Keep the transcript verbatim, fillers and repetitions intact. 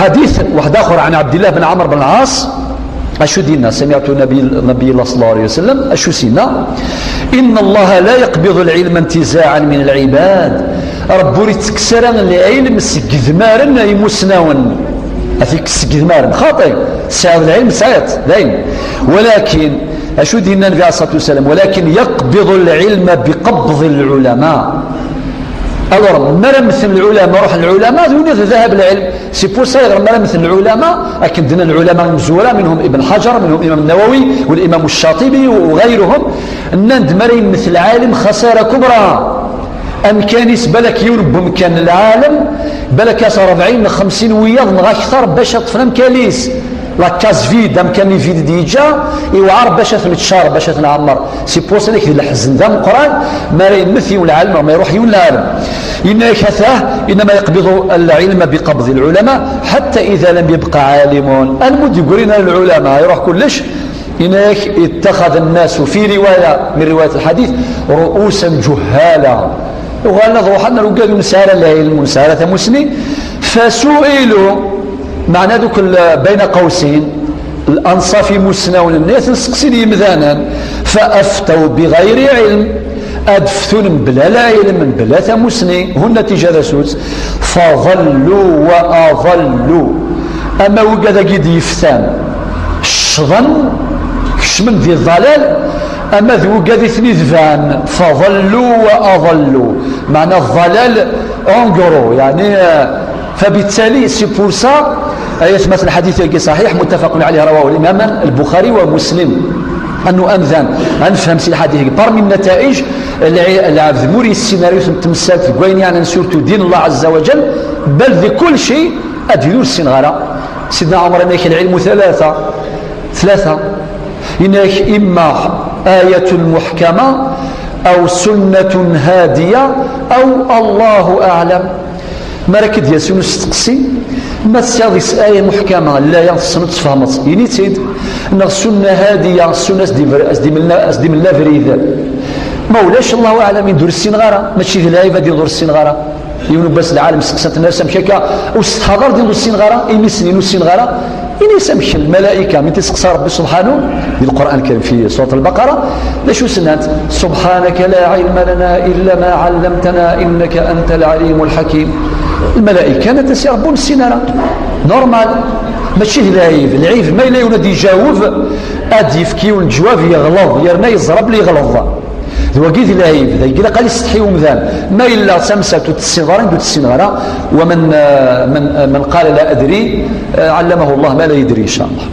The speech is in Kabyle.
Hadith waḥed axer ɛan Ɛebdillah ben Ɛamr ben Lɛaṣ, acu d-yenna? Samiɛtu Nabi, Nabi Allah sallallahu alayhi wa sallam, acu s-yenna? Inna Allaha la yaqbiḍu lɛilma intizaɛan min lɛibad. Ṛebbi ur ittekkes ara lɛilm seg idmaren n imusnawen. Ad t-ikkes seg idmaren. Xaṭi, tesɛiḍ lɛilm, tesɛiḍ-t, dayen. Walakin, acu d-yenna Nabi alayhi ṣṣalatu wassalam? Walakin yaqbiḍu lɛilma biqabḍi lɛulama. Alors, mi ara mmten lɛulama, ruḥen lɛulama, d win i d ddheb lɛilm. C'est pour ça, ayɣer mi ara mmten lɛulama, akken d-nnan lɛulama imezwura, minhum Ibn Ḥajar, minhum Imam Nawawi, wal Imam Ccaṭibi, u ɣayruhum, nnan-d mi ara yemmet lɛalim, xasara kubra. Amkan-is, balak yiwen n wemkan n lɛalem, balak-as rebɛin neɣ xemsin wiyaḍ neɣ akter bac ad ṭṭfen amkan-is. La case vide, amkan-nni vide i d-yeǧǧa, iwɛer bac ad t-neččar, bac ad t-nɛemmer. C'est pour ça, d leḥzen d ameqqran, mi ara yemmet yiwen lɛalem, neɣ ma iruḥ yiwen lɛalem. Yenna-ak atah, innama yaqbiḍu lɛilma biqabḍi lɛulama, ḥatta ida lam yabqa ɛalimun. Almud yeggrin ar lɛulama, iruḥ kullec. Yenna-ak, ittaxaḍ nnasu, fi riwaya min riwayat lḥadit, ru'usan ǧuhala. Uɣalen ad ruḥen ar ugad ur nesɛi ara lɛilm, ur nesɛi ara tamusni. Fasu'ilu, meɛna duk l-, bayna qawsin, Lanṣaf imusnawen-nni, ad ten-seqsin yimdanen, fa aftaw bi ɣayri ɛilm, ad ftun mebla lɛilm, mebla tamusni, hu nnatija d acu-tt? Faḍallu wa aḍallu. Ama wigad-agi d-yeftan, ccḍen, kecmen di ḍalal, ama d wigad i ten-idban, faḍallu wa aḍallu. Meɛna ḍalal, en gros, yeɛni, eh, فبالتالي, c'est pour ça, ay atmaten, lḥadit-agi ṣaḥiḥ, متفق عليه، رواه الإمام البخاري ومسلم. Annu amdan, ad nefhem si lḥadit-agi. Parmi النتائج, lɛi-, lɛebd ma ur yessin ara yiwet n temsalt deg wayen yeɛnan surtout din Allah عز وجل, bal di kul cay, ad yili ur ssineɣ ara. Sidna Ɛmer yenna-ak العلم ثلاثة, tlata. Yenna-ak إما آية محكمة أو سنة هادية أو الله أعلم. Mi ara k-id-yas yiwen usteqsi, ma tesɛiḍ is aya muḥkama, laya tessneḍ tfehmeḍ, ini-tt-id, neɣ sunna hadiya, ssunna as-d-iber-, as-d-imella, as-d-imella abrid. Ma ulac, Allahu aɛlam, ur ssineɣ ara, mačči d lɛib ad d-iniḍ ur ssineɣ ara. Yiwen ubas lɛalem seqsat nnas amek akka, ur s-tḥaḍ ara d-iniḍ ur ssineɣ ara, imi s-nnin ur ssineɣ ara, ini-as amek lmalaika, mi tt-iseqsa Rebbi subḥanu, di Lqur'an Lkarim, fi surat Lbaqara, d acu s-nnant? سبحانك لا علم لنا إلا ما علمتنا إنك أنت العليم الحكيم. Lmalaika nnant-as, ya Rebbi, ur nessin ara. Normal. Mačči d lɛib. Lɛib, ma yella yiwen ad d-ijaweb, ad d-yefk yiwen n ǧwab yeɣleḍ, yerna yeẓra belli yeɣleḍ. D wagi d lɛib, d wagi ilaq ad isetḥi umdan. Ma yella d tamsalt ur tessineḍ ara, ur tessineḍ ara, ومن, من, من قال لا أدري, علمه الله ما لا يدري, إن شاء الله.